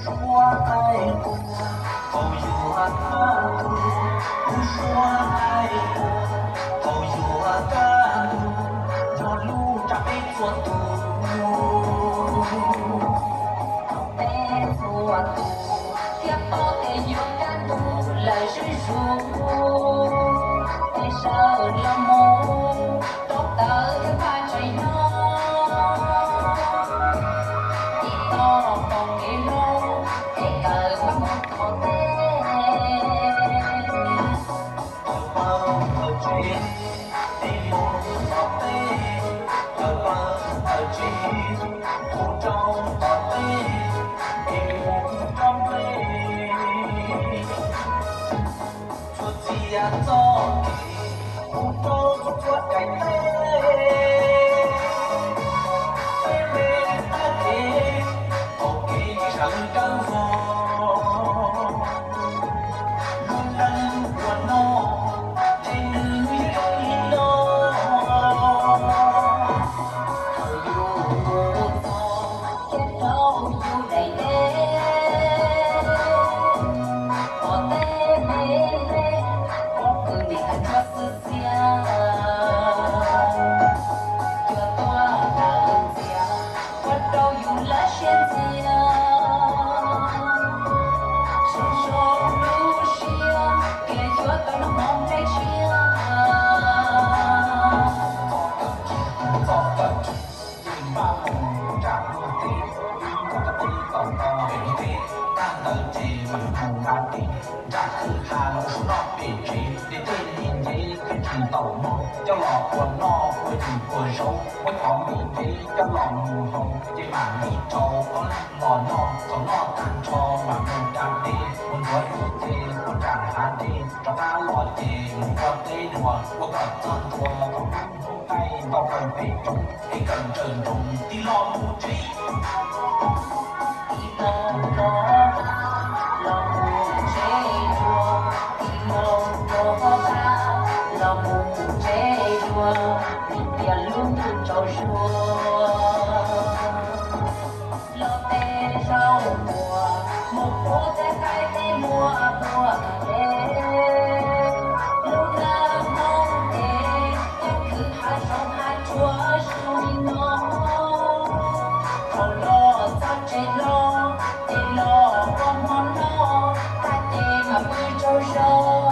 Suav qaib qua, tau yuav kaj ntug, kuv suav qaib qua, tau yuav kaj ntug, nrog lub raj peb txhua tus, peb txhua tus thiaj paub tias yuav kaj ntug lawm zuj zus, peb sawv los mus rau tawm thiab pab tsev no, ib tog kaum kev hlau, es kawm pab mus tom teb. Tawm plaws tawm tsev, es mus tom teb, tawm plaws tawm tsev, mus rau tom teb, es mus rau nplej. Txhua txia txoj kev, mus rau txhua txhua daim teb, teb me tab kev, qaum kev sawv dawb vog. Lub neej ua noj, ces nws yuav zoo li no. Thaum yus mus txog kiag rau yus daim teb, tom teb me me, pob kws niam ntsuab xwb xiab, cua tuaj rawv ntxias, ua rau yus lawv siab ntxias. Zoo zoo lub siab, tias yuav tau noj mov nplej tshiab. Txoj kawm kiag, txoj kawm kiag, ces npaj mus nram luag teb, ib nrab qab teb tau tau pem luag teb, tag ntawd ces mam mus nram teb, nram kwj ha los ua su noj pem tsev, ntiaj teb li ntev thiaj tsis tau muag, coj los ua noj ua yus ua zaub, muab cov me ntev coj los mus hau, ces mam li rau ob leeg los noj, thaum noj tag nrho mam mus nram teb, mus ntxuav yus ces mus nram hav dej, rov qab los ces mus ua teb dua, ua kom txog ntua thaum hnub qaij ntau plaws peb roob, es kawm nrawm nroos tig los mus tsev. Tig los rov qab los mus tsev dua, tig los rov qab los mus tsev dua, vim tias lub ntuj tsaus zuag. Los tej zaum muas, mus pub tej qaib tej muas puag kev. Lub neej Hmoob ces yeej khwv hav zoov hav tsuag zoo li no. Thaum los txog tsev hlo, ces los ua hmo noj, tag ces mam pw tsaug zog.